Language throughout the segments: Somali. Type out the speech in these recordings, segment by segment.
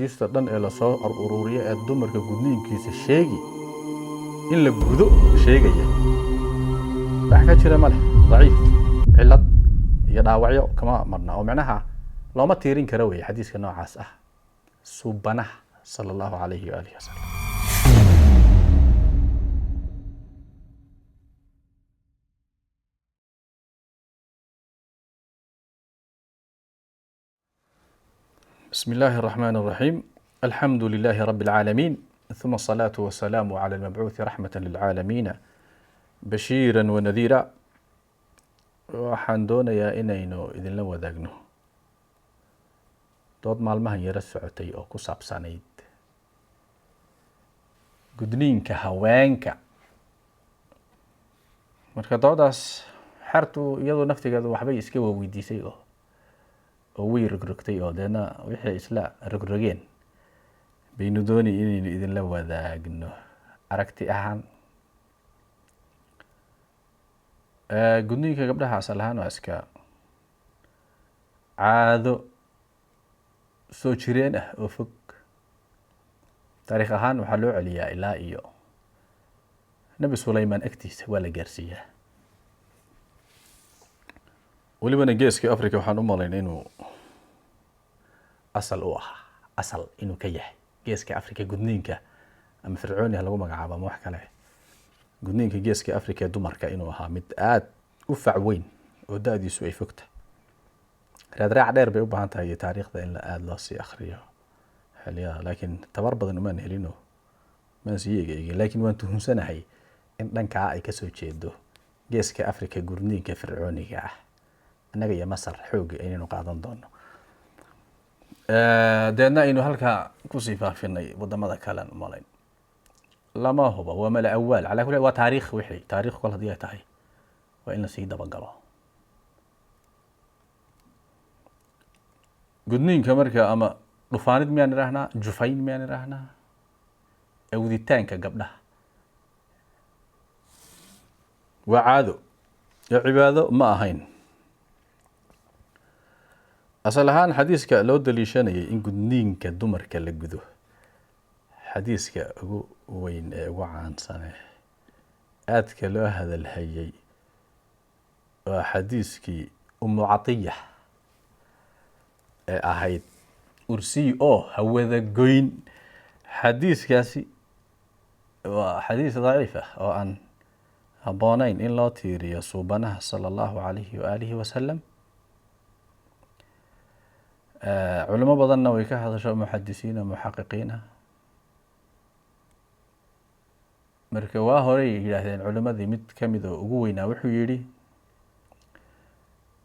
Axaadiista dhan ee lasoo ururiyo ee dumarka gudniinkiisa sheegi in la gudo sheegaya wax ka jira ma leh, daciif, cilad iyo dhaawacyo kama marna oo micnaha looma tiirin karo wey xadiiska noocaas ah suubanaha sala allahu calayhi waalihi wasalam. بسم الله الرحمن الرحيم، الحمد لله رب العالمين، ثم الصلاة والسلام على المبعوث رحمة للعالمين بشيرا ونذيرا. Waxaan doonayaa inaynu idinla wadaagno dood maalmahan yaro socotay oo ku saabsanayd gudniinka haweenka. Marka doodaas xertu iyadoo naftigeedu waxbay iska waweydiisay oo way rogrogtay, oo deedna wixii isla rogrogeen baynu doonay inaynu idinla wadaagno aragti ahaan. Gudniinka gabdhaha asal ahaan waa iska caado soo jireen ah oo fog. Taariikh ahaan waxaa loo celiyaa ilaa iyo Nebi Sulayman agtiisa waa la gaarsiiyaa. Welibana Geeska Africa waxaan u malayn inuu asal u ahaa, asal inuu ka yahay Geeska Africa gudniinka, ama fircooni ha lagu magacaabo ama wax kale. Gudniinka Geeska Africa ee dumarka inuu ahaa mid aada u fac weyn oo da-diisu ay fogtahay. Raadraac dheer bay u baahan tahay iyo taariikhda in aada loo sii akriyo xilliyada, laakiin tabar badan umaan helino, maan sii eega eegin, laakiin waan tuhunsanahay in dhankaa ay kasoo jeedo Geeska Africa gudniinka fircooniga ah. Innaga iyo Masar xooga aynaynu qaadan doono, deedna aynu halkaa kusii faafinay wadamada kalen umalayn. Lama huba, waa mala awaal. Calaa kulli waa taariikh, wixii taariikh kol haddii ay tahay waa in lasii dabagalo. Gudniinka marka ama dhufaanid miyaan idhaahnaa, jufayn miyaan idhaahnaa, awditaanka gabdhaha waa caado iyo cibaado ma ahayn asal ahaan. Xadiiska loo daliishanayay in gudniinka dumarka la gudo, xadiiska ugu weyn ee ugu caansane aadka loo hadalhayay, waa xadiiskii Umu Catiya ee ahayd ursiy oo hawada goyn. Xadiiskaasi waa xadiis daciif ah oo aan habboonayn in loo tiiriyo suubanaha sala allahu calayhi waalihi wasalam. Culimo badanna way ka hadasho, muxadisiina muxaqiqiina. Marka waa horey yidhaahdeen culimadii, mid kamid oo ugu weynaa wuxuu yidhi: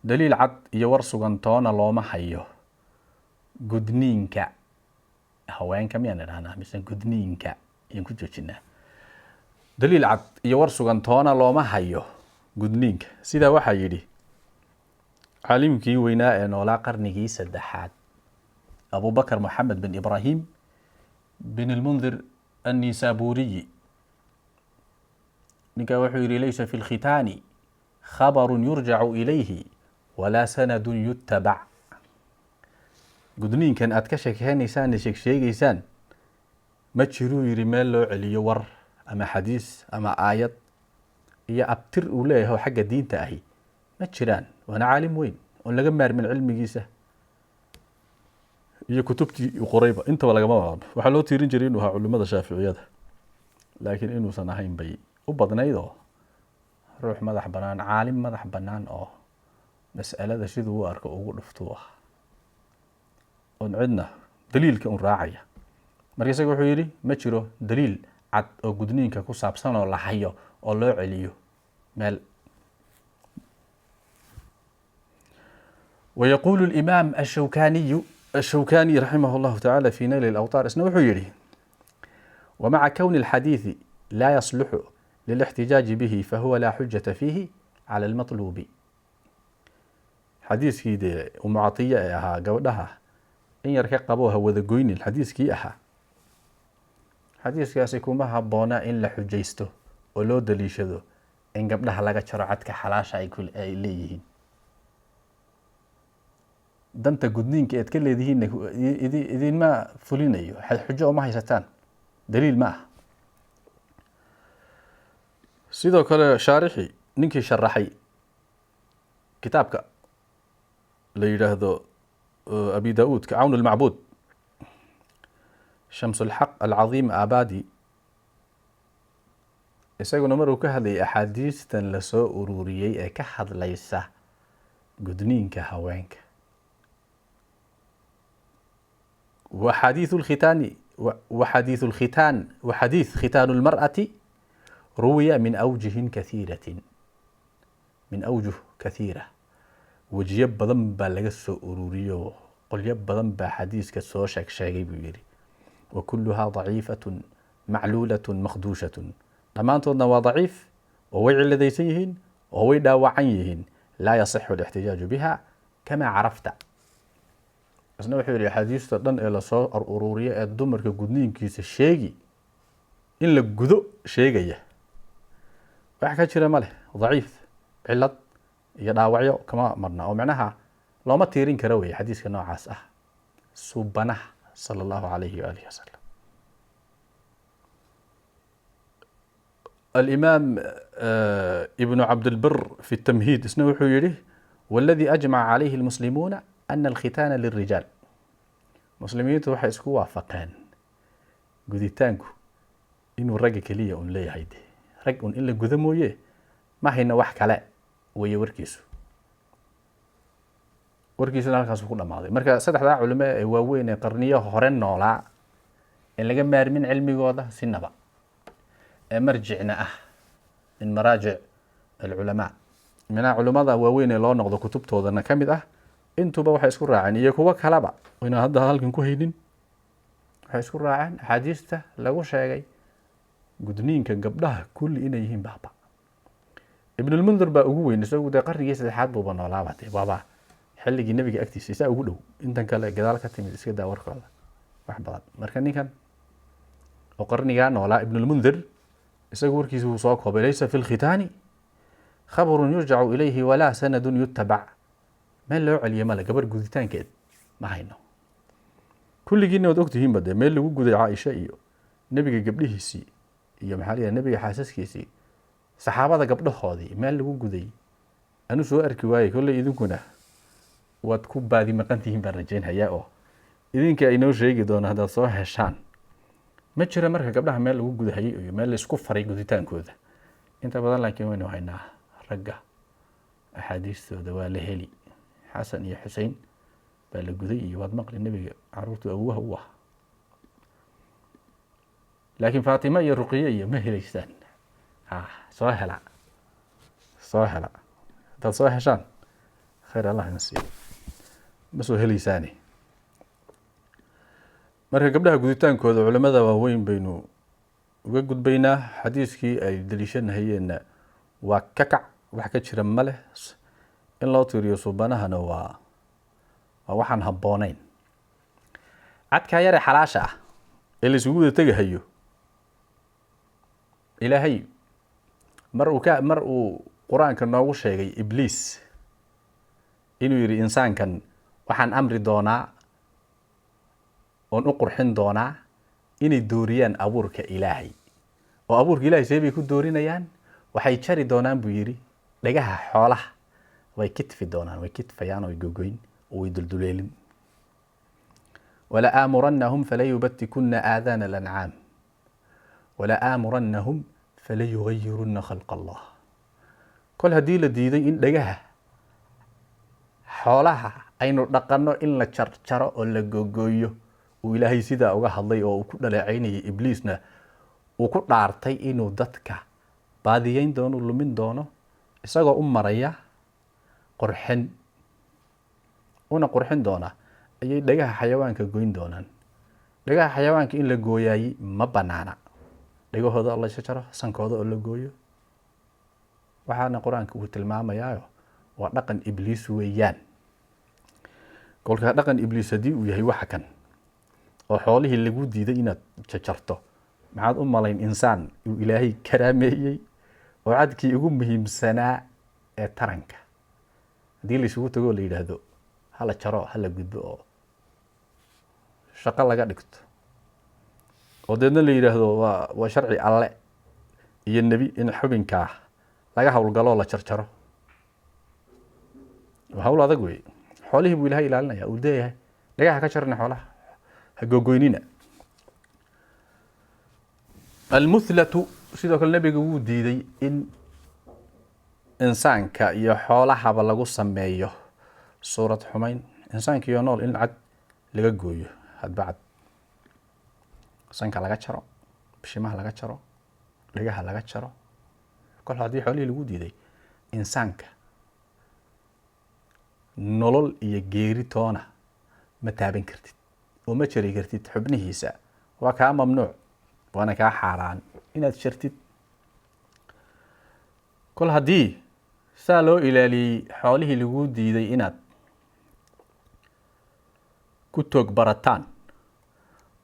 daliil cad iyo war sugan toona looma hayo gudniinka haweenka. Miyaan idhahnaa mise gudniinka ayaan ku joojinaa? Daliil cad iyo war sugan toona looma hayo gudniinka. Sidaa waxaa yidhi caalimkii weynaa ee noolaa qarnigii saddexaad, Abubakar Moxamed bin Ibrahim bin Almundir Annisaburiyi. Ninkaa wuxuu yihi: laysa fi lkhitaani khabaru yurjacu ilayhi walaa sanadun yutabac. Gudniinkan aad ka sheekeynaysaan ee sheegsheegeysaan ma jiruu yihi meel loo celiyo war ama xadiis ama aayad iyo abtir uu leeyahay oo xagga diinta ahi ma jiraan. Waana caalim weyn oon laga maarmin cilmigiisa iyo kutubtii uu qorayba, intaba lagama maarmo. Waxaa loo tiirin jiray inuu ahaa culimada Shaaficiyada, laakiin inuusan ahayn bay u badnayd, oo ruux madax banaan, caalim madax banaan oo mas'alada siduu u arko ugu dhuftuu ah, oon cidna daliilka un raacaya. Marka isaga wuxuu yidhi ma jiro daliil cad oo gudniinka ku saabsan oo la hayo oo loo celiyo meel. ويقول الإمام الشوكاني رحمه الله تعالى في نيل الأوطار isna wuxuu yidhi: ومع كون الحديث لا يصلح للاحتجاج به فهو لا حجة فيه على المطلوب. Xadiiskii dee Umu Catiya ee ahaa gabadhaha in yar ka qabo ha wada goynin, xadiiskii ahaa, xadiiskaasi kuma habboona in la xujaysto oo loo daliishado in gabdhaha laga jaro cadka xalaasha ay leeyihiin. Danta gudniinka eed ka leedihiinna idinma fulinayo, xujo uma haysataan, daliil ma ah. Sidoo kale shaarixi, ninkii sharaxay kitaabka la yidhaahdo Abi Daauudka, Cawn Almacbuud, Shamsulxaq Alcadiim Abadi, isaguna maruu ka hadlayay axaadiistan lasoo ururiyey ee ka hadlaysa gudniinka haweenka, وxadiiث الkhitaani وxadiiث الkhitaan وxadiiث khitaan الmarأaةi ruwiya min awjihin kathiiratin, min awjuh kathiira, wejiyo badan baa laga soo ururiyo, qolyo badan baa xadiiska soo sheeg sheegay buu yihi. Wa kuluhaa daciifaة macluulaة makhduushaة, dhammaantoodna waa daciif oo way ciladaysan yihiin oo way dhaawacan yihiin. Laa yasixu اlاxtijaaju biha kama carafta. Isna wuxuu yihi axaadiista dhan ee lasoo ururiyo ee dumarka gudniinkiisa sheegi in la gudo sheegaya, wax ka jira ma leh, daciif, cilad iyo dhaawacyo kama marna, oo macnaha looma tiirin karo wey xadiiska noocaas ah subanaha sala allahu alayhi waalihi wasalam. Alimaam Ibnu Cabdilbir fi tamhiid isna wuxuu yihi: waladii ajmaca calayhi lmuslimuuna ana alkhitaana lilrijaal. Muslimiintu waxay isku waafaqeen guditaanku inuu ragga keliya un leeyahay, de rag un in la gudo mooye ma hayno wax kale weeye warkiisu. Warkiisuna halkaasu ku dhamaaday. Marka saddexdaa culimo ee waaweyn ee qarniyo hore noolaa in laga maarmin cilmigooda sinaba, ee marjicna ah min maraajic alculamaa, minaa culimada waaweyn ee loo noqdo kutubtoodana ka mid ah, intuba waxay isku raaceen iyo kuwo kaleba inaan hadda halkan ku haynin, waxay isku raaceen axaadiista lagu sheegay gudniinka gabdhaha kulli inay yihiin baaba. Ibnulmundir baa ugu weyn, isagu dee qarnigii saddexaad buuba noolaaba, dee waaba xilligii nebiga agtiisa isaa ugu dhow, intan kale gadaal ka timid iska daa warkooda wax badan. Marka ninkan oo qarnigaa noolaa, Ibnulmundir, isagu warkiisa wuu soo koobay: laysa fi lkhitaani khabarun yurjacu ilayhi walaa sanadun yutabac. Meel loo celiyo male, gabar guditaankeed ma hayno. Kulligiina waad ogtihiinba dee meel lagu guday Caaisha iyo nebiga gabdhihiisii iyo maxaa la yidhaha nebiga xaasaskiisii, saxaabada gabdhahoodii meel lagu guday anu soo arki waayey. Kolley idinkuna waad ku baadi maqan tihiin baan rajaynhayaa, oo idinka inoo sheegi doono haddaad soo heshaan. Ma jiro marka gabdhaha meel lagu gudahayay iyo meel laisku faray guditaankooda inta badan, laakiin waynu haynaa ragga axaadiistooda, waa la heli. Xasan iyo Xusein baa la guday iyo waad maqli nebiga caruurtu awowaha u ah, laakiin Faatima iyo Ruqiye iyo ma heleysaan. Ha soo hela, soo hela. Haddaad soo heshaan khayr Allah idin siiyo, ma soo heleysaane. Marka gabdhaha guditaankooda culimada waaweyn baynu uga gudbaynaa. Xadiiskii ay daliishanahayeenna waa ka kac, wax ka jira ma leh. In loo tiriyo subanahana waa waxaan habboonayn. Cadkaa yare xalaasha ah ee la isugu wada tegahayo, Ilaahay mar uu Qur-aanka noogu sheegay Ibliis inuu yihi insaankan waxaan amri doonaa oon u qurxin doonaa inay dooriyaan abuurka Ilaahay. Oo abuurka Ilahay see bay ku doorinayaan? Waxay jari doonaan buu yidhi dhagaha xoolaha, way kitfi doonaan, way kitfayaan oo way gogoyn oo way dulduleelin. Wala aamuranahum falayubatikuna aadaana alancaam wala aamuranahum falayugayiruna khalq Allah. Kol haddii la diiday in dhagaha xoolaha aynu dhaqanno in la jarjaro oo la gogooyo, uu Ilaahay sidaa uga hadlay oo uu ku dhaleecaynayay Ibliisna, uu ku dhaartay inuu dadka baadiyeyn doono, lumin doono, isagoo u maraya qurxin, una qurxin doona ayay dhagaha xayawaanka goyn doonaan. Dhagaha xayawaanka in la gooyaayey ma banaana, dhagahooda oo la jaro, sankooda oo la gooyo. Waxaana Qur-aanka uu tilmaamayaayo waa dhaqan Ibliis weeyaan. Kolkaa dhaqan Ibliis haddii uu yahay waxa kan oo xoolihii lagu diiday inaad jajarto, maxaad u malayn insaan uu Ilaahay karaameeyey oo cadkii ugu muhiimsanaa ee taranka haddii la isugu tago oo la yidhaahdo Hala jaro, hala gudbo oo shaqo laga dhigto, oo deedna la yidhaahdo waa sharci Alle iyo nebi in xubinkaa laga howlgaloo la jarjaro. Waa hawl adag wey. Xoolihii buu Ilahay ilaalinaya, uu leeyahay dhagaha ka jarina, xoolaha ha gogoynina. Almuthlatu sidoo kale nebiga wuu diiday in insaanka iyo xoolahaba lagu sameeyo suurad xumayn. Insaanka iyo nool in cad laga gooyo, hadba cad sanka laga jaro, bishimaha laga jaro, dhegaha laga jaro. Kol haddii xoolihii lagu diiday, insaanka nolol iyo geeri toona ma taaban kartid oo ma jari kartid xubnihiisa. Waa kaa mamnuuc, waana kaa xaaraan inaad jartid. Kol haddii saa loo ilaaliyey xoolihii lagu diiday inaad ku toog barataan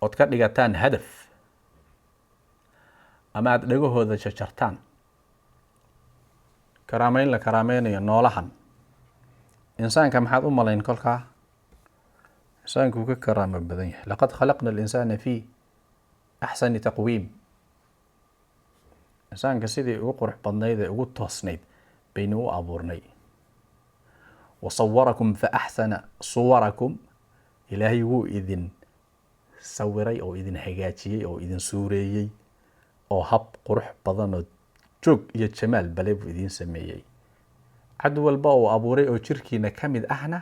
ood ka dhigataan hadaf ama aada dhegahooda jarjartaan, karaameyn la karaameynayo noolahan, insaanka maxaad u malayn? Kolkaa insaanku ka karaamo badan yahay. Laqad khalaqna alinsaana fi axsani taqwiim. Insaanka sidii ugu qurux badnayd ee ugu toosnayd baynu u abuurnay. Wasawarakum fa axsana suwarakum. Ilaahay wuu idin sawiray oo idin hagaajiyey oo idin suureeyey, oo hab qurux badan oo joog iyo jamaal bale buu idiin sameeyey. Cad walba uu abuuray oo jirkiina ka mid ahna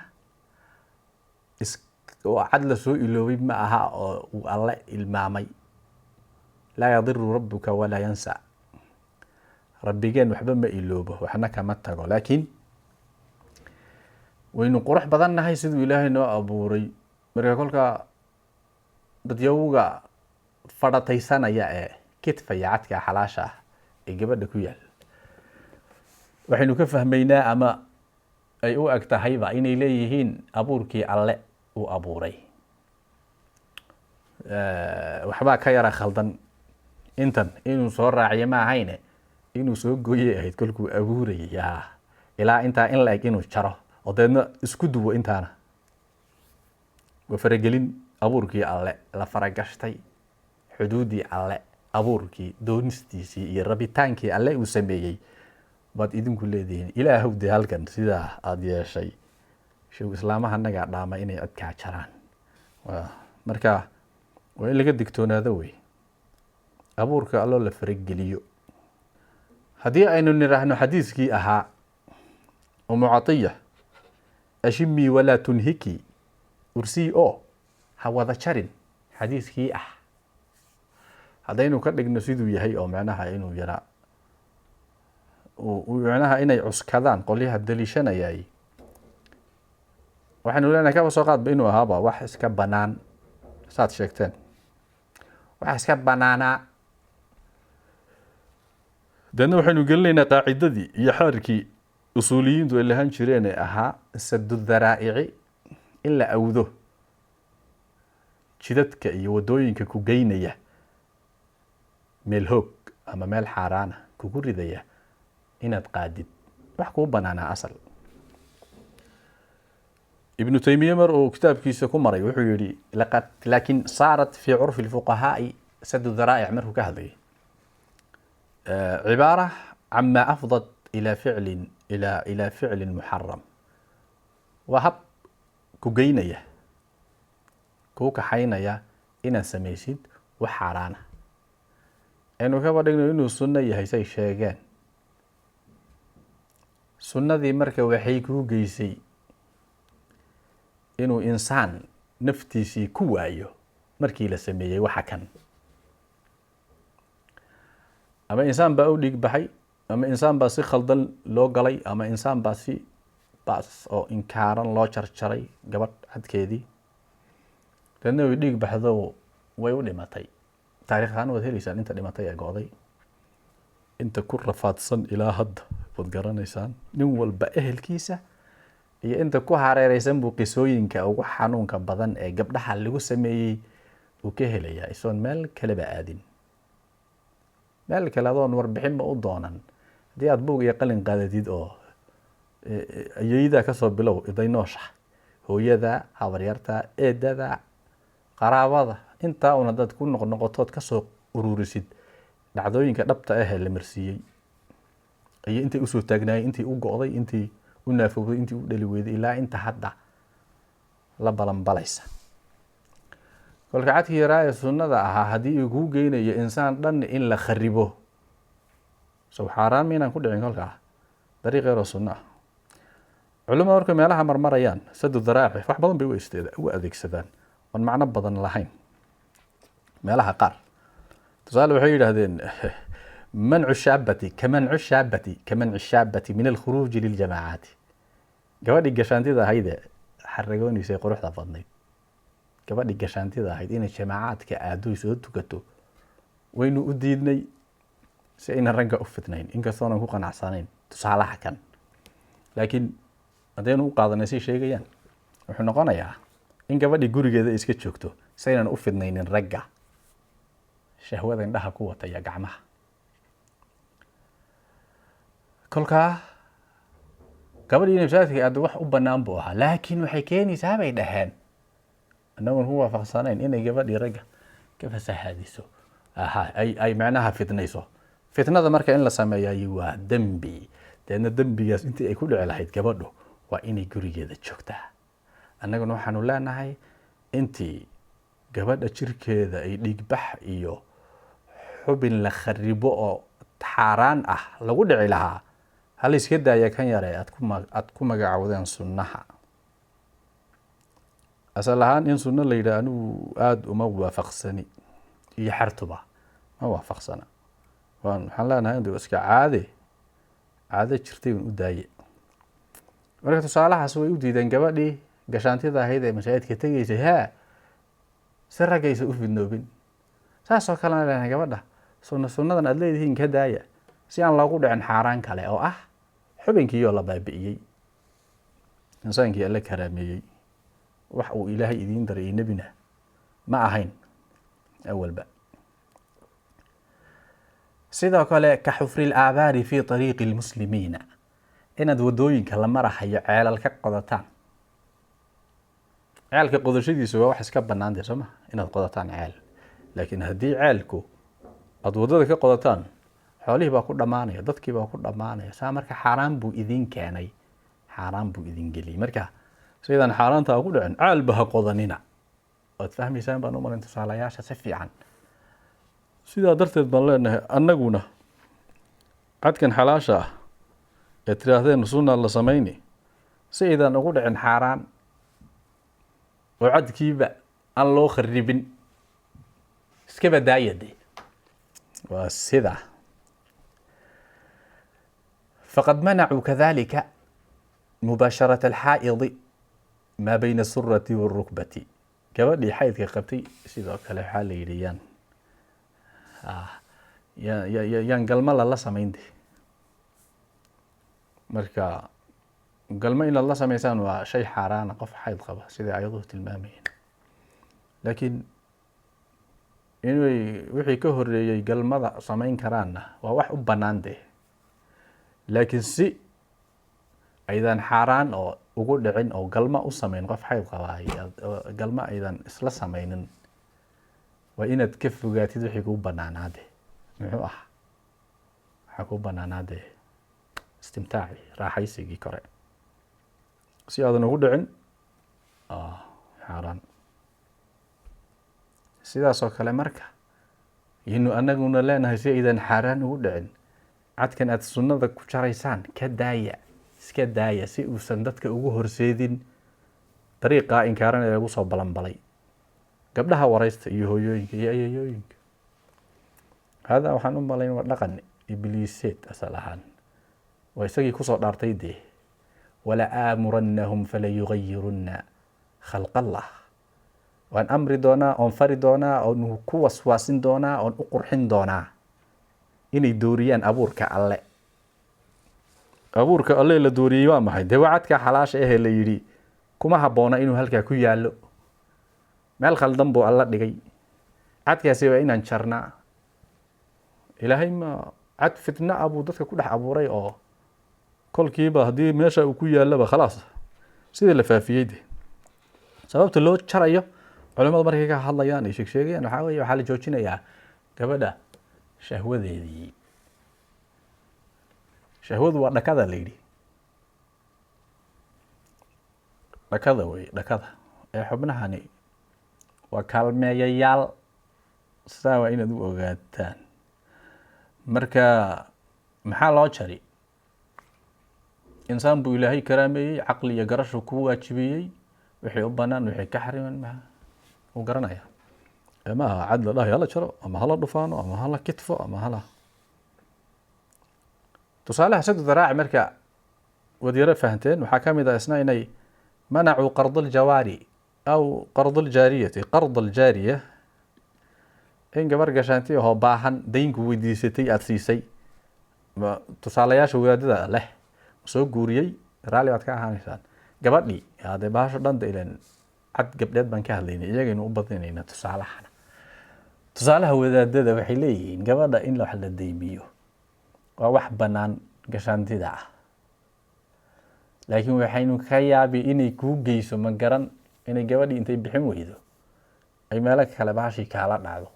is oo cad la soo iloobay ma aha oo uu Alle ilmaamay. Laa yadiru rabuka walaa yansa. Rabbigeen waxba ma iloobo, waxna kama tago. Laakiin waynu qurux badan nahay siduu Ilaahay noo abuuray. Marka kolka dadyowga fadhataysanaya ee kitfaya cadka xalaasha ah ee gabadha ku yaal, waxaynu ka fahmaynaa ama ay u eg tahayba inay leeyihiin abuurkii Alle uu abuuray waxbaa ka yara khaldan. Intan inuu soo raaciyo ma ahayne, inuu soo gooyay ahayd kolkuu abuurayay. Ya ilaa intaa in la eg inuu jaro oo deedna isku duwo, intaana waa faragelin abuurkii Alle la faragashtay, xuduuddii Alle, abuurkii, doonistiisii iyo rabitaankii Alle uu sameeyey baad idinku leedihiin. Ilaahow, dee halkan sidaa aada yeeshay, show islaamaha nagaa dhaama inay cidkaa jaraan. Marka waa in laga digtoonaado wey abuurka alloo la farageliyo. Haddii aynu nidhaahno xadiiskii ahaa Umu Catiya, ashimii walaa tunhiki, ursii oo ha wada jarin, xadiiskii ah haddaynu ka dhigno siduu yahay, oo macnaha inuu yaraa macnaha inay cuskadaan qolyaha daliishanayay, waxaynu leenahay kaba soo qaadba inuu ahaaba wax iska banaan. Saad sheegteen wax iska banaanaa, deedna waxaynu gelinaynaa qaacidadii iyo xeerkii usuuliyiintu ay lahaan jireen ee ahaa sadu dharaa'ici, in la awdo jidadka iyo waddooyinka ku geynaya meel hoog ama meel xaaraana kugu ridaya inaad qaadid wax kuu banaanaa asal. Ibnu Taymiye mar uu kitaabkiisa ku maray wuxuu yihi laqad laakin saarat fi curfi lfuqahaa'i sadu dharaa'ic markuu ka hadlayay cibaara cama afdat ila ficlin ila ficlin muxaram, waa hab ku geynaya, kuu kaxaynaya inaad samaysid wax xaaraana. Aynu kaba dhigno inuu sunno yahay, say sheegeen. Sunnadii marka waxay kuu geysay inuu insaan naftiisii ku waayo markii la sameeyey waxa kan. Ama insaan baa u dhiig baxay, ama insaan baa si khaldan loo galay, ama insaan baa si baas oo inkaaran loo jarjaray gabadh cadkeedii, deedna way dhiig baxdo, way u dhimatay. Taarikh ahaan waad heleysaan inta dhimatay ee go'day, inta ku rafaadsan ilaa hadda waad garanaysaan. Nin walba ehelkiisa iyo inta ku hareereysan buu qisooyinka ugu xanuunka badan ee gabdhaha lagu sameeyey uu ka helayaa, isoon meel kaleba aadin, meel kale adoon warbixinba u doonan. Haddii aad buug iyo qalin qaadatid oo ayeydaa kasoo bilow iday noosha, Hooyada, habaryarta, eedada, qaraabada, intaa un haddaad ku noqnoqotood kasoo ururisid dhacdooyinka dhabta ah ee la marsiiyey iyo intay usoo taagnaayeen, intii u go'day, intii u naafowday, intii u dhali weyday, ilaa inta hadda la balanbalaysa. Kolka cadkii yaraa ee sunnada ahaa haddii uu kuu geynayo insaan dhan in la kharibo, sow xaaraan maynaan ku dhicin? Kolkaa dariiq yaroo sunno ah, culimada markay meelaha marmarayaan, sadu daraaci wax badan bay u adeegsadaan oon macno badan lahayn meelaha qaar. Tusaale, waxay yidhaahdeen mancu shaabati kamancu shaabati kamanci shaabati min alkhuruuji liljamaacaati. Gabadhii gashaantida ahaydee xaragoonaysay, quruxda badnayd, gabadhii gashaantida ahayd inay jamaacaadka aado, soo tukato, waynu u diidnay si aynan ragga u fitnayn. Inkastoonan ku qanacsanayn tusaalaha kan, laakiin haddaynu u qaadanay say sheegayaan, wuxuu noqonayaa in gabadhii gurigeeda iska joogto si aynan u fidnaynin ragga shahwada indhaha ku wata iyo gacmaha. Kolkaa gabadhii inay masaajidka aado wax u banaan buu ahaa, laakiin waxay keenaysaa, bay dhaheen, annagoon ku waafaqsanayn, inay gabadhii ragga ka fasahaadiso, aha, ay macnaha fitnayso. Fitnada marka in la sameeyaay waa dembi. Deedna dembigaas intii ay ku dhici lahayd gabadhu waa inay gurigeeda joogtaa. Annaguna waxaanu leenahay intii gabadha jirkeeda ay dhiigbax iyo xubin la kharibo oo xaaraan ah lagu dhici lahaa, hala iska daaya kan yare aad ku magacowdeen sunnaha. Asal ahaan in sunno la yidhaah anigu aada uma waafaqsani, iyo xertuba ma waafaqsana. Waxaan leenahay intu iska caade caado jirtay un u daaye. Marka tusaalahaas way u diideen gabadhii gashaantida ahayd ee masaajidka tegaysay haa si raggaysa u fidnoobin. Saas oo kalena leenahay gabadha sunna sunnadan aada leedihiin ka daaya, si aan loogu dhicin xaaraan kale oo ah xubinkiiyoo la baabi'iyey, insaankii Alle karaameeyey. Wax uu Ilaahay idiin daray iyo nebina ma ahayn awalba. Sidoo kale, ka xufri laabaari fi طariiqi lmuslimiina, inaad wadooyinka la marahayo ceelal ka qodataan. Ceelka qodashadiisu waa wax iska banaantay, soo ma, inaad qodataan ceel. Laakiin haddii ceelku aada waddada ka qodataan, xoolihii baa ku dhammaanaya, dadkii baa ku dhammaanaya. Saa marka xaaraan buu idin keenay, xaaraan buu idin geliyey. Marka sidaan xaaraanta ku dhicin, ceelba ha qodanina. Waad fahmaysaan baan u malin tusaalayaasha si fiican. Sidaa darteed baan leenahay annaguna cadkan xalaasha ah ee tiraahdeen sunna la samayni, si aydan ugu dhicin xaaraan oo cadkiiba aan loo kharibin, iska badaaya de. Waa sida faqad manacuu kadalika mubaasharata alxaa'idi maa bayna asurati wاrukbati. Gabadhii xaydka qabtay sidoo kale waxaa la yidhi yaan galmo lala samayn de. Marka galmo inaad la samaysaan waa shay xaaraana qof xayd qaba, siday ayaduhu tilmaamayeen. Laakiin inay wixii ka horeeyey galmada samayn karaanna waa wax u bannaan dee. Laakiin si aydan xaaraan oo ugu dhicin oo galmo u samayn qof xayd qabaa, galmo aydan isla samaynin, waa inaad ka fogaatid wixii kuu banaanaade. Muxuu ah waxaa kuu banaanaade? Istimtaaci, raaxaysigii kore, si aadan ugu dhicin xaaraan. Sidaas oo kale marka yaynu anaguna leenahay, si aydan xaaraan ugu dhicin, cadkan aad sunnada ku jaraysaan ka daaya, iska daaya, si uusan dadka ugu horseedin dariiqaa inkaaran ee lagu soo balanbalay. Gabdhaha waraysta iyo hooyooyinka iyo ayayooyinka. Hada waxaan u malayn waa dhaqan ibliiseed asal ahaan. Waa isagii kusoo dhaartay dee: wala aamurannahum falayugayirunna khalq Allah. Waan amri doonaa oon fari doonaa oon ku waswaasin doonaa oon u qurxin doonaa inay dooriyaan abuurka Alle. Abuurka Alle la dooriyey waa maxay? Dee waa cadka xalaasha ahee la yidhi kuma habboona inuu halkaa ku yaallo, meel khaldan buu Alla dhigay. Cadkaasi waa inaan jarnaa. Ilaahay ma cad fitna ah buu dadka ku dhex abuuray oo kolkiiba haddii meesha uu ku yaallaba khalaas, sidii la faafiyey de. Sababta loo jarayo culimadu markay ka hadlayaan ay sheeg sheegayaan, waxaa weeye waxaa la joojinayaa gabadha shahwadeedii. Shahwadu waa dhakada la yidhi, dhakada wey, dhakada ee xubnahani waa kaalmeeyayaal. Sidaa waa inaad u ogaataan. Marka maxaa loo jari? Insaan buu Ilaahay karaameeyey, caqli iyo garashu ku waajibiyey, wixii u banaan, wixii ka xariman ma uu garanaya. Ma aha cad la dhahay hala jaro ama hala dhufaano ama hala kitfo ama hala. Tusaalaha sadu daraaci marka waad yaro fahanteen. Waxaa ka mid ah isna inay manacuu qard aljawaari aw qard aljaariyati, qard aljaariya, in gabar gashaanti ahoo baahan daynku weydiisatay aada siisay. Tusaalayaasha wadaadada leh soo guuriyey, raalli baad ka ahaanaysaan. Gabadhii hadee bahasho dhan ilan cad gabdheed baan ka hadlaynay, iyagaynu u badinaynaa tusaalahana. Tusaalaha wadaadada waxay leeyihiin gabadha in wax la deymiyo waa wax banaan gashaantida ah, laakiin waxaynu ka yaabi inay kuu geyso, ma garan, inay gabadhii intay bixin weydo ay meelo kale bahashii kaala dhacdo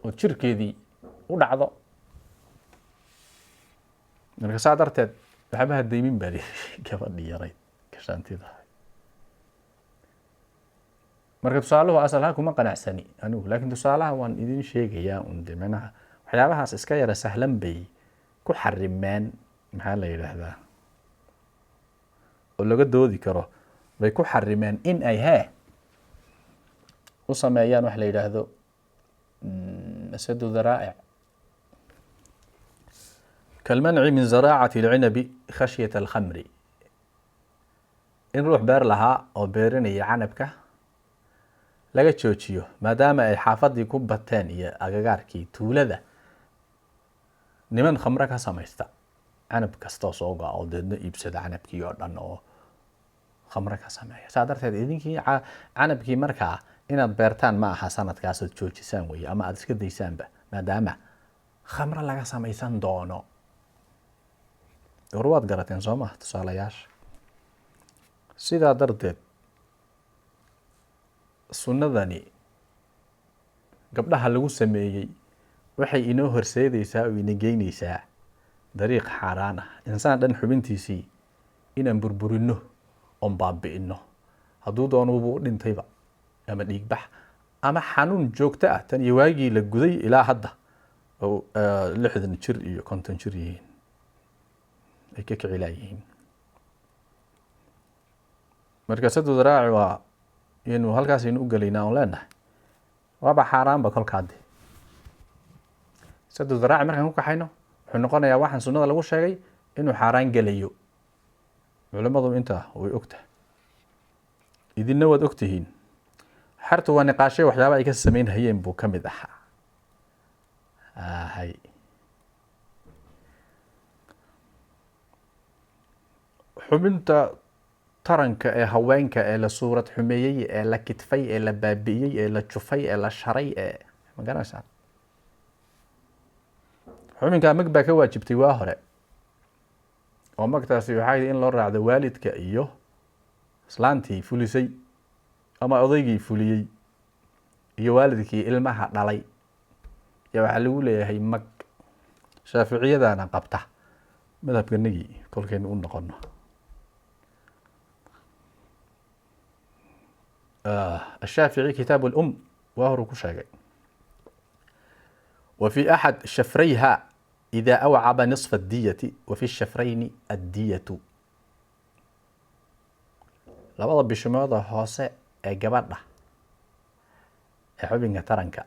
oo jirkeedii u dhacdo. Marka saa darteed waxbaha deymin baa lihi gabadhii yarayd gashaantida. Marka tusaaluhu asalaha kuma qanacsani anigu, laakiin tusaalaha waan idin sheegayaa un de. Micnaha waxyaabahaas iska yara sahlan bay ku xarimeen, maxaa la yidhaahdaa, oo laga doodi karo bay ku xarimeen in ay hee u sameeyaan wax la yidhaahdo sadu dharaa'ic, kalmanci min zaraacati alcinabi khashyata alkhamri. In ruux beer lahaa oo beerinaya canabka laga joojiyo, maadaama ay xaafadii ku bateen iyo agagaarkii tuulada niman khamre ka samaysta, canab kastoo soo go'a oo deedna iibsada canabkii oo dhan oo khamre ka sameeya. Saa darteed idinkii canabkii markaa inaad beertaan ma aha, sanadkaasood joojisaan weye ama aada iska daysaanba, maadaama khamre laga samaysan doono. War waad garateen soo maha tusaalayaasha? Sidaa darteed sunnadani gabdhaha lagu sameeyey waxay inoo horseedeysaa oo ina geyneysaa dariiq xaaraan ah, insaan dhan xubintiisii inaan burburino oon baabi'ino. Hadduu doonuubuu u dhintayba ama dhiigbax ama xanuun joogto ah tan iyo waagii la guday ilaa hadda oo 60 jir iyo 50 jir yihiin ay ka kicilaayihiin. Marka sadu daraaci waa inu halkaas aynu u gelaynaa oon leenahay waaba xaaraanba. Kolkaade sadu daraaci markaan ku kaxayno, wuxuu noqonayaa waxaan sunnada lagu sheegay inuu xaaraan gelayo. Culimadu intaa way ogtahay, idinna waad ogtihiin. Xertu waa niqaashay, waxyaaba ay ka samayn hayeen buu ka mid ahaa. Hay xubinta taranka ee haweenka ee la suurad xumeeyey, ee la kitfay, ee la baabi'iyey, ee la jufay, ee la sharay, ee ma garanaysaa, xubinkaa mag baa ka waajibtay waa hore, oo magtaasi waxaa in loo raacdo waalidka iyo islaantii fulisay ama odaygii fuliyey iyo waalidkii ilmaha dhalay ya waxaa lagu leeyahay mag. Shaaficiyadana qabta madhabka nagi kolkaynu u noqono. Ashaafici kitaab alum waa horuu ku sheegay: wa fi axad shafrayha ida awcaba niصfa adiyati, wa fi shafrayni addiyatu. Labada bishimooda hoose ee gabadha ee xubinka taranka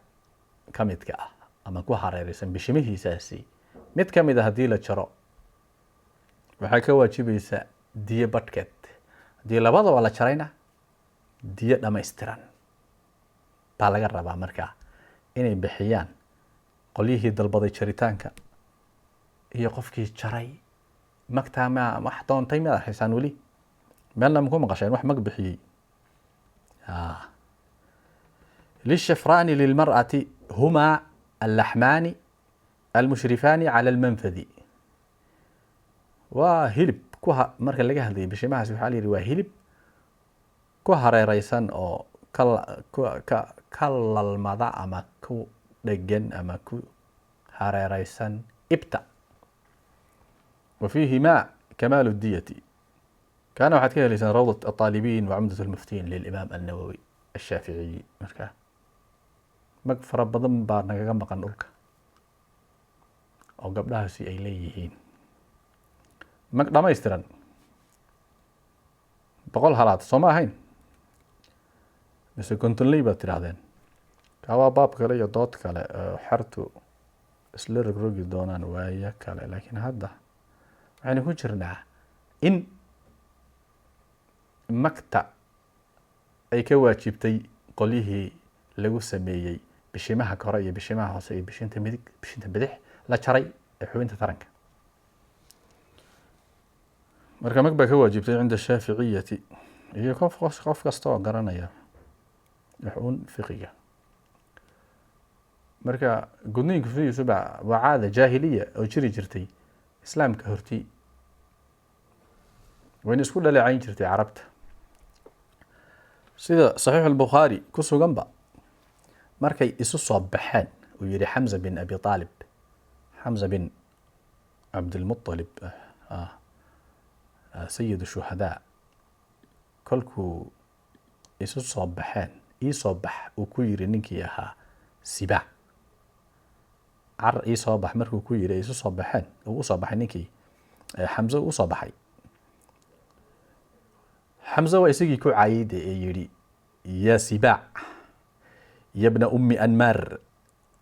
ka midka ah ama ku hareereysan, bishimihiisaasi mid ka mid a haddii la jaro, waxaa ka waajibaysa diyo badhkeed. Haddii labadaba la jarayna, diyo dhamaystiran baa laga rabaa markaa inay bixiyaan qolyihii dalbaday jaritaanka iyo qofkii jaray. Magtaa ma wax doontay miyaad arkaysaan weli? Meelna maku maqasheen wax mag bixiyey? Lishafraani lilmar'ati humaa allaxmaani almushrifaani cala almanfadi. Waa hilib kuha marka laga hadlayay bishimahaas, waxaa la yidhi waa hilib Ku hareereysan oo ka lalmada ama ku dhegan ama ku hareereysan ibta. Wa fiihima kamaalu diyati kaana waxaad ka heleysaan Rawdat Aaalibiin wa Cumdat Lmuftiin lilimaam Annawowi Ashaaficiyi. Marka mag fara badan baa nagaga maqan dhulka oo gabdhahaasi ay leeyihiin, mag dhamaystiran 100 halaad soo ma ahayn mise 50ley baad tidhaahdeen? Kaa waa baab kale iyo dood kale oo xertu isla rogrogi doonaan waayo kale, laakiin hadda waxaynu ku jirnaa in magta ay ka waajibtay qolyihii lagu sameeyey bishimaha kore iyo bishimaha hoose iyo bishinta midig, bishinta bidix la jaray ee xubinta taranka. Marka mag baa ka waajibtay cinda Shaaficiyati iyo qof kasta oo garanaya wax uun fiqiga. Marka gudniinku sidiisuba waa caada jaahiliya oo jiri jirtay Islaamka horti, wayna isku dhaleecayn jirtay Carabta, sida Saxiix Albukhaari ku suganba. Markay isu soo baxeen uu yihi Xamza bin Abi Aalib, Xamza bin Cabdilmuطalib, sayid shuhadaa, kolkuu isu soo baxeen, ii soo bax uu ku yiri ninkii ahaa Sibaac, car ii soo bax markuu ku yiri, isu soo baxeen, uu usoo baxay ninkii Xamse u usoo baxay. Xamse waa isagii ku caayay de ee yidhi: "Ya Sibaac, ya bna ummi Anmaar,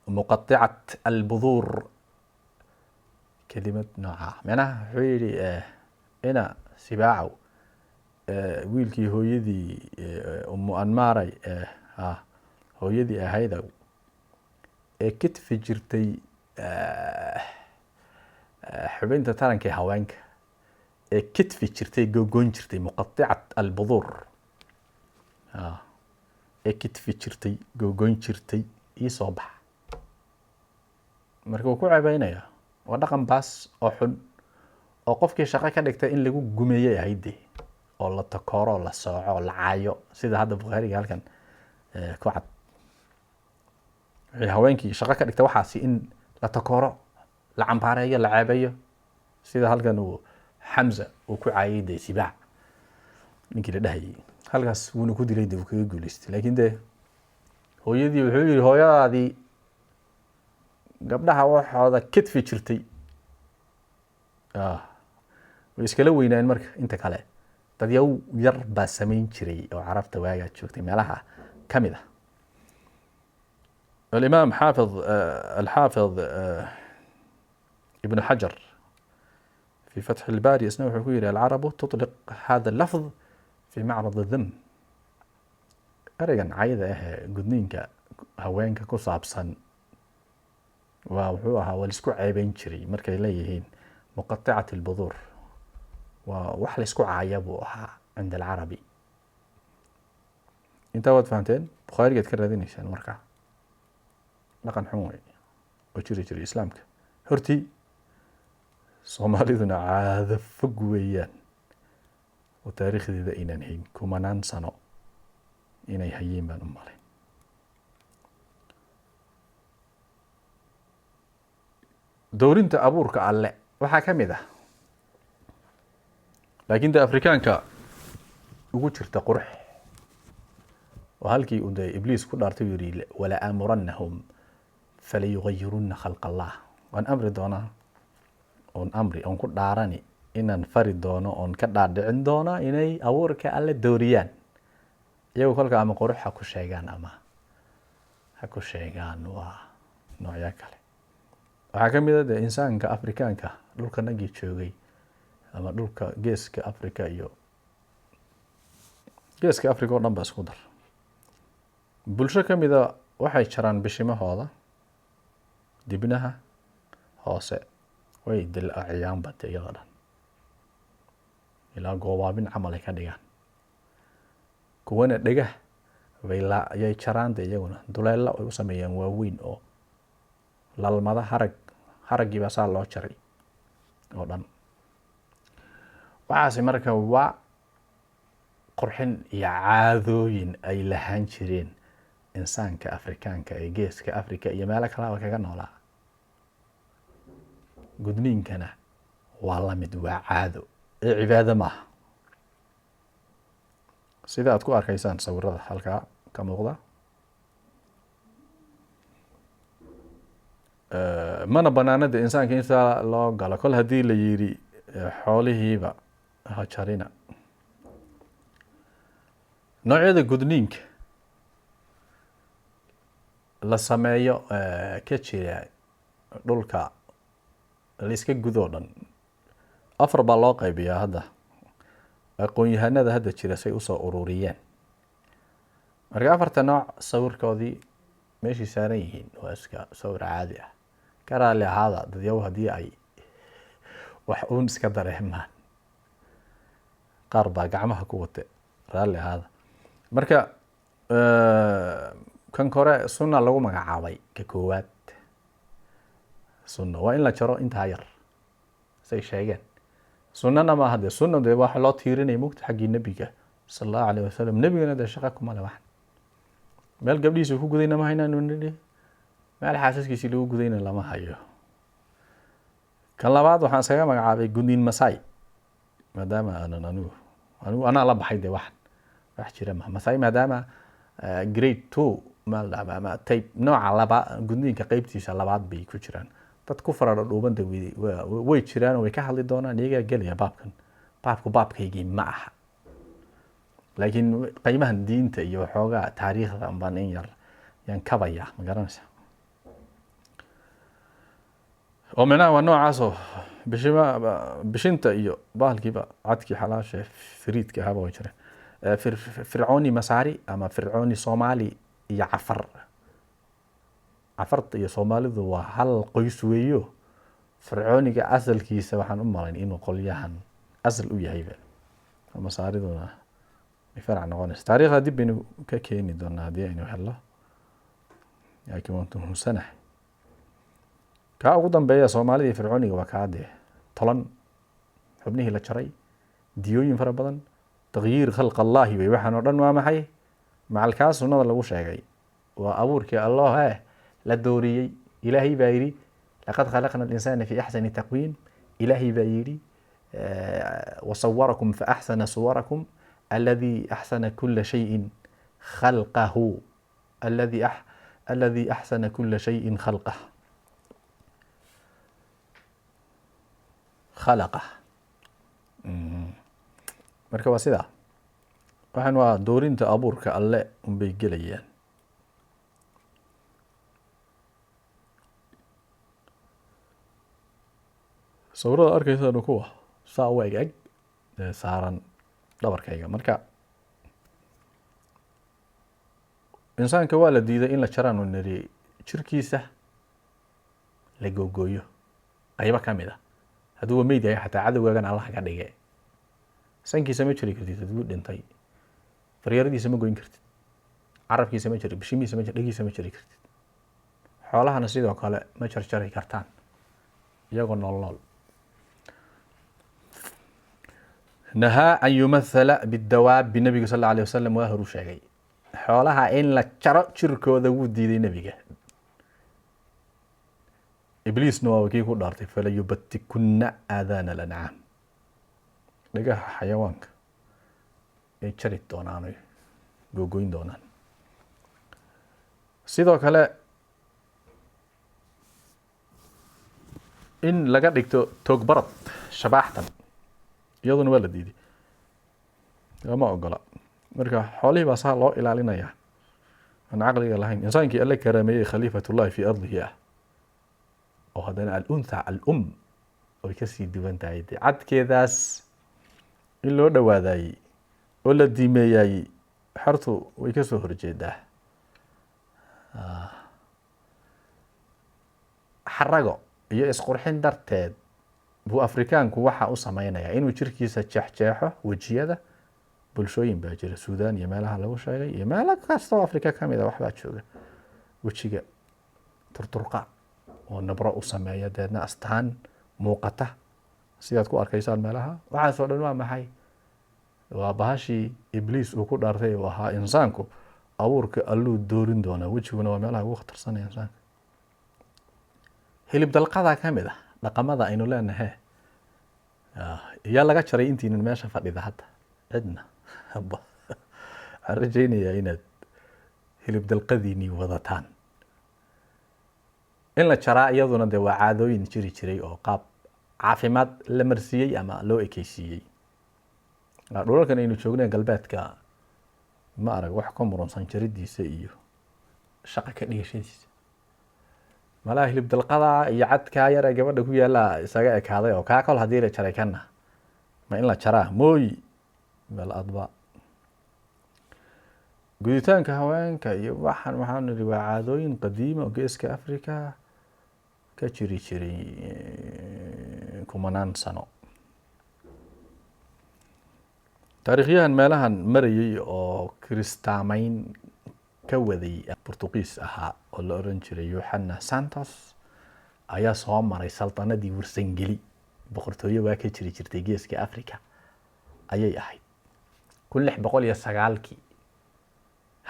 muqaticat albuduur." Kelimad noocaa macnaha wuxuu yidhi: "Ina Sibaacow, wiilkii hooyadii Ummu Anmaaray hooyadii ahaydow ee kitfi jirtay xubinta taranka ee haweenka, ee kitfi jirtay, gogoyn jirtay, muqaticat albuduur, ee kitfi jirtay, gogoyn jirtay, ii soo bax." Marka wuu ku ceebeynaya. Waa dhaqan baas oo xun oo qofkii shaqo ka dhigtay in lagu gumeeyey ahayd dee, oo la takooro oo la sooco oo la caayo, sida hadda Bukhaariga halkan ku cad. Wixii haweenkii shaqo ka dhigta waxaasi in la takooro, la cambaareeyo, la ceebeeyo, sida halkan uu Xamza uu ku caayay dee Sibaac ninkii la dhahayay halkaas. Wuuna ku dilay de, uu kaga guuleystay. Laakiin dee hooyadii wuxuu yihi: "Hooyadaadii gabdhaha waxooda kitfi jirtay." Way iskala weynaayeen. Marka inta kale dadyaw yar baa samayn jiray oo Carabta waagaa joogtay meelaha ka mid ah. الإمام حافظ الحافظ ابن حجر في فتح الباري isna wuxuu ku yidhi: "العرب تطلق هذا اللفظ في معرض الذم." Ereygan cayda ah ee gudniinka haweenka ku saabsan waa wuxuu ahaa waa laisku ceebeyn jiray. Markay leeyihiin muqaticat albuduur, waa wax laisku caaya buu ahaa cinda alcarabi. Intaa waad fahanteen, Bukhaarigaad ka raadinaysaan. Marka dhaqan xun wey oo jiri jiray Islaamka hortii. Soomaaliduna caado fog weeyaan oo taariikhdeeda aynaan hayn, kumanaan sano inay hayeen baan u malayn. Doorinta abuurka Alle waxaa ka mid ah, laakiin de Afrikaanka ugu jirta qurux, oo halkii uu dee Ibliis ku dhaartay uu yihi: "Wala aamurannahum falayugayirunna khalq Allah." Waan amri doonaa oon amri oon ku dhaarani inaan fari doono oon ka dhaadhicin doono inay abuurka Alle dooriyaan. Iyagu kolka ama qurux ha ku sheegaan ama ha ku sheegaan waa noocyo kale. Waxaa ka mid a dee insaanka Afrikaanka dhulka nagii joogay ama dhulka Geeska Africa iyo Geeska Africa oo dhan ba isku dar, bulsho ka mida waxay jaraan bishimahooda, dibnaha hoose way dilaciyaan bate iyada dhan ilaa goobaabin camal ay ka dhigaan. Kuwana dhegah bay la ayay jaraan de, iyaguna duleella ay u sameeyaan waaweyn oo lalmada harag, haraggii baa saa loo jaray oo dhan. Waxaasi marka waa Qurxin iyo caadooyin ay lahaan jireen insaanka Afrikaanka ee Geeska Africa iyo meelo kalaba kaga noolaa. Gudniinkana waa la mid, waa caado ee cibaado maaha, sida aad ku arkaysaan sawirada halkaa ka muuqda. Mana banaanada insaanka intaa loo galo, kol haddii la yidhi xoolihiiba ha jarina. Noocyada gudniinka la sameeyo ka jira dhulka la iska gudoo dhan afar baa loo qaybiyaa. Hadda aqoon-yahanada hadda jira say usoo ururiyeen, marka afarta nooc sawirkoodii meeshay saaran yihiin waa iska sawir caadi ah. Ka raali ahaada dadyaw haddii ay wax uun iska dareemaan, qaar baa gacmaha ku wate, raalli ahaada. Marka kan kore sunna lagu magacaabay. Ka koowaad sunna waa in la jaro intaa yar, say sheegeen. Sunnana maaha dee, sunna dee waxa loo tiirinaya mugta xaggii Nebiga sala Allahu alayh wasalam. Nebigana dee shaqa kuma le waxan. Meel gabdhihiisa ku gudayna ma haynaanu nidhi, meel xaasaskiisii lagu gudayna lama hayo. Kan labaad waxaan iskaga magacaabay gudniin Masai, maadaama aanan anigu anaa la baxay dee, waxan wax jira maha. Masai maadaama grade two ama type nooca laba gudniinka qeybtiisa labaad bay ku jiraan. Dad ku faradho dhuubanta way jiraan oo way ka hadli doonaan, iyagaa gelaya baabkan. Baabku baabkaygii ma aha, laakiin qiimahan diinta iyo waxoogaa taariikhda baan in yar yaan kabaya, ma garanaysa? Oo micnaha waa noocaasoo bishima bishinta iyo bahalkiiba cadkii xalaasha fariidka ahaaba way jireen. Fircooni Masaari ama Fircooni Soomaali iyo Cafar. Cafarta iyo Soomaalidu waa hal qoys weeyo. Fircooniga asalkiisa waxaan u malayn inuu qolyahan asal u yahayba, Masaariduna ay farac noqonaysa. Taariikhda dib baynu ka keeni doonaa haddii aynu helno, laakiin waan tuhunsanahay. Kaa ugu dambeeya Soomaalida iyo Fircooniga waa kaa dee tolan xubnihii la jaray, diyooyin fara badan, taqyiir khalq Allahi wey. Waxaan oo dhan waa maxay? Macalkaa sunnada lagu sheegay waa abuurkii Allah eh la dooriyey. Ilaahay baa yidhi: "Laqad khalaqna alinsana fi axsani taqwiim." Ilaahay baa yidhi: "Wasawarakum faaxsana suwarakum alladii axsana kula shayin khalqahu", alladii axsana kula shayin khalqah khalaqah. Marka waa sidaa, waxaan waa doorinta abuurka Alle unbay gelayaan. Sawirada arkaysaan kuwa saa u eg eg ee saaran dhabarkayga. Marka insaanka waa la diiday in la jaraanu niri, jirkiisa la googooyo qaybo ka mid a hadduu meyd yahay, xataa cadowgaagan Allah ka dhige. Sankiisa ma jari kartid hadduu dhintay, faryaradiisa ma goyn kartid, carabkiisa ma jari, bishimihiisa ma jari, dhegiisa ma jari kartid. Xoolahana sidoo kale ma jarjari kartaan iyagoo nool nool. Nahaa an yumathala bidawaabi. Nabigu sal alla alayh wasalam waa horuu sheegay xoolaha in la jaro jirkooda, wuu diiday nebiga. Ibliisna waaba kii ku dhaartay: "Falayubatikunna aadaana alancaam", dhagaha xayawaanka ay jari doonaan oy googoyn doonaan. Sidoo kale in laga dhigto toogbarad shabaaxtan iyaduna waa la diiday, lama ogola. Marka xoolihii baa saa loo ilaalinayaa aan caqliga lahayn. Insaankii Alle karaameeyey, khaliifatullahi fi ardihi ah, oo haddana aluntha alum oy kasii duwan tahay dee, cadkeedaas in loo dhowaadaayey oo la diimeeyaayey xertu way kasoo horjeedaa. Xarago iyo isqurxin darteed buu Afrikaanku waxa u sameynayaa inuu jirkiisa jeexjeexo wejiyada. Bulshooyin baa jira Suudaan iyo meelaha lagu sheegay iyo meelo kastoo Afrika ka mid a, waxbaa jooga wejiga turturqa oo nabro u sameeya, deedna astaan muuqata sidaad ku arkaysaan meelaha. Waxaasoo dhan waa maxay? Waa bahashii Ibliis uu ku dhaartay uu ahaa insaanku abuurka Alluu doorin doonaa. Wejiguna waa meelaha ugu khatarsanaya insaanka. Hilib dalqadaa ka mid ah dhaqamada aynu leenahe. Yaa laga jaray intiinan meesha fadhida hadda? Cidna. Waxaan rajaynayaa inaad hilib dalqadiinii wadataan. In la jaraa iyaduna de waa caadooyin jiri jiray oo qaab caafimaad la marsiiyey ama loo ekeysiiyey. Dhulalkan aynu joognay galbeedka ma arag wax ka muransan jaridiisa iyo shaqa ka dhigashadiisa. Malaha hilib dalqada iyo cadkaa yar ee gabadha ku yaala isaga ekaaday oo kaa kol haddii la jaray kana ma in la jaraa mooyi. Bal adba guditaanka haweenka iyo waxaan waxaan nidhi waa caadooyin qadiima oo Geeska Africa ka jiri jiray kumanaan sano. Taariikhyahan meelahan marayay oo kiristaameyn ka waday, Portugiis ahaa oo la oran jiray Yoxana Santos, ayaa soo maray saltanadii Warsangeli. Boqortooyo waa ka jiri jirtay Geeska Africa ayay ahayd 1609-kii.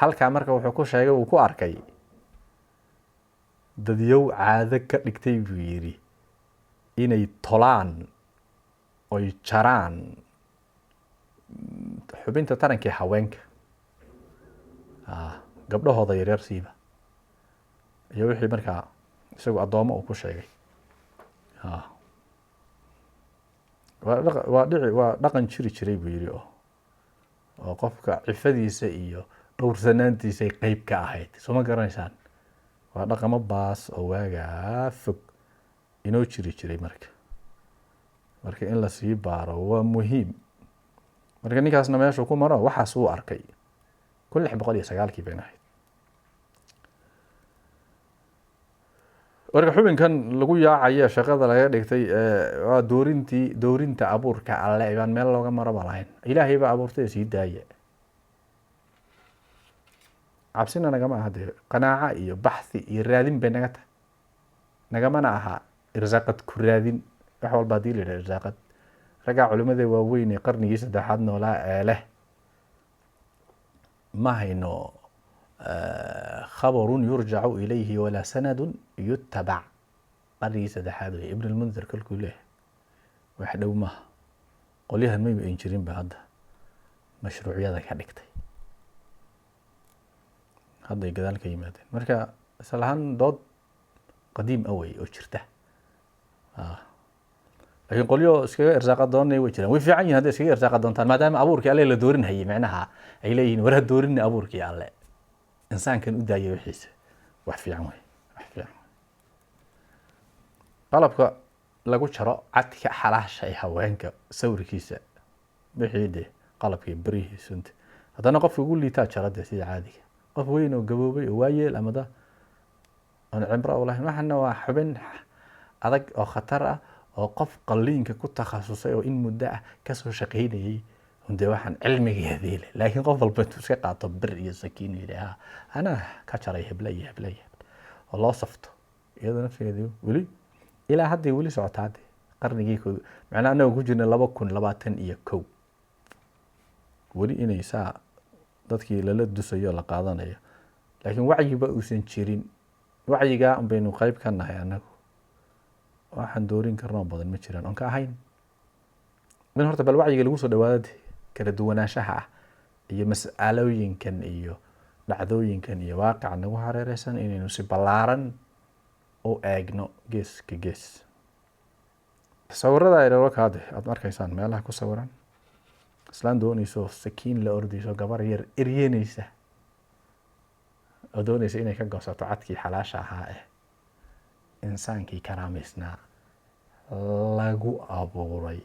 Halkaa marka wuxuu ku sheegay uu ku arkay dadyow caado ka dhigtay, buu yidhi, inay tolaan oy jaraan xubinta tarankii haweenka, gabdhahooda yaryar siiba, iyo wixii markaa isagu addoomo uu ku sheegay. Waa dhici, waa dhaqan jiri jiray, buu yidhi, oo qofka cifadiisa iyo dhowrsanaantiisay qeyb ka ahayd. Soo ma garanaysaan? Waa dhaqamo baas oo waagaa fog inoo jiri jiray. Marka in lasii baaro waa muhiim. Marka ninkaasna meeshuu ku maro waxaas uu arkay 1609-kii bayna ahayd. Marka xubinkan lagu yaacaye shaqada laga dhigtay waa doorintii, doorinta abuurka Alle baan meel looga maraba lahayn. Ilaahay baa abuurtay, sii daaya. Cabsina nagama aha dee, qanaaco iyo baxthi iyo raadin bay naga tahay, nagamana aha irsaaqad ku raadin. Wax walba hadii la yidhaha irsaaqad, raggaa culimada waaweyn ee qarnigii saddexaad noolaa ee leh ma hayno khabarun yurjacu ilayhi walaa sanadun yutabac, qarnigii saddexaad wey Ibn Lmundir kolkuu leeyahay, wax dhow maaha. Qolyahan mayba ayn jirin ba hadda mashruucyada ka dhigtay, hadday gadaal ka yimaadeen. Marka asal ahaan dood qadiim ah wey oo jirta, laakiin qolyo iskaga irsaaqa doonay way jiraan. Way fiican yihin hadday iskaga irsaaqa doontaan, maadaama abuurkii Alle la doorin hayay. Micnaha ay leeyihiin war ha doorinni abuurkii Alle, insaankan u daayay wixiisa. Wax fiican wey, wax fiican. Qalabka lagu jaro cadka xalaasha ee haweenka sawirkiisa wixii dee qalabkii berihii sunta, haddana qofka ugu liitaa jara dee, sida caadiga qof weyn oo gaboobay oo waayeel amada aan cibro u lahayn. Waxana waa xubin adag oo khatar ah oo qof qalliinka ku takhasusay oo in muddo ah kasoo shaqaynayay dee waxaan cilmigeedii leh. Laakiin qof walba intuu iska qaato bir iyo sakiin yidhi ha anaa ka jaray heble iyo heble iyo heble oo loo safto, iyadoo naftigeedii weli ilaa hadday weli socotaa de qarnigii ko macnaa annaga ku jirna 2021, weli inay saa dadkii lala dusayo la qaadanayo. Laakiin wacyiba uusan jirin, wacyigaa un baynu qeyb ka nahay annagu. Waxaan doorin karnoo badan ma jiraan oon ka ahayn in horta bal wacyiga lagu soo dhawaado de kala duwanaanshaha ah iyo mas'alooyinkan iyo dhacdooyinkan iyo waaqica nagu hareereysan inaynu si ballaaran u eegno gees ka gees. Sawirada kaade aada arkaysaan meelaha ku sawiran, islaan dooneyso sakiin la ordeyso, gabar yar eryeneysa oo dooneysa inay ka goosato cadkii xalaasha ahaa eh insaankii karaamaysnaa lagu abuuray.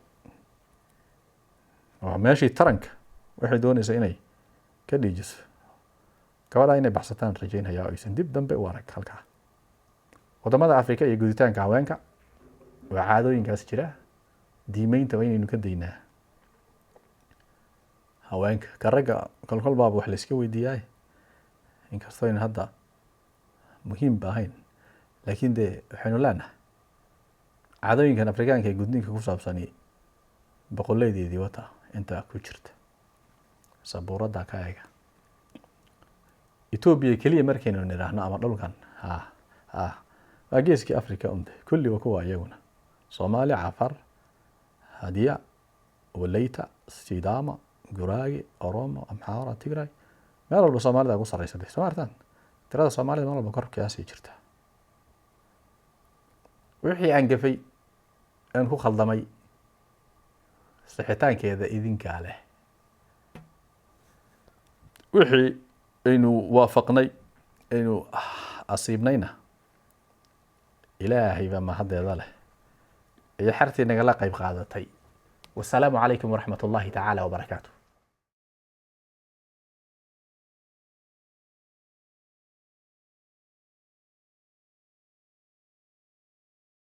Waa meeshii taranka, waxay dooneysaa inay ka dhiijiso gabadha. Inay baxsataan rajeynhayaa oo aysan dib dambe u arag halkaa. Wadamada Afrika iyo guditaanka haweenka waa caadooyinkaas jira. Diimeynta waa inaynu ka daynaa haweenka. Ka ragga kolkol baaba wax la iska weydiiyaay, inkastoo ayna hadda muhiim ba ahayn, laakiin dee waxaynu leenahay caadooyinkan Afrikaanka ee gudniinka ku saabsani boqoleedeedii wata intaa ku jirta. Sabuuradda ka eega. Etoobiya keliya markaynu nidhaahno ama dhulkan, ha ha, waa Geeskii Africa unde kulli, waa kuwa iyaguna Soomaali, Cafar, Hadiya, Waleyta, Sidama, Guraage, Oromo, Amxaara, Tigray, meel walba Soomaalida ugu sarreysatay. Soo artaan tirada Soomaalida meel walba korkaasay jirtaa. Wixii aan gafay, aan ku khaldamay, sixitaankeeda idinkaa leh. Wixii aynu waafaqnay, aynu asiibnayna, Ilaahay baa mahaddeeda leh iyo xertii nagala qayb qaadatay. Wasalaamu calaykum waraxmat ullahi tacaala wabarakaatu.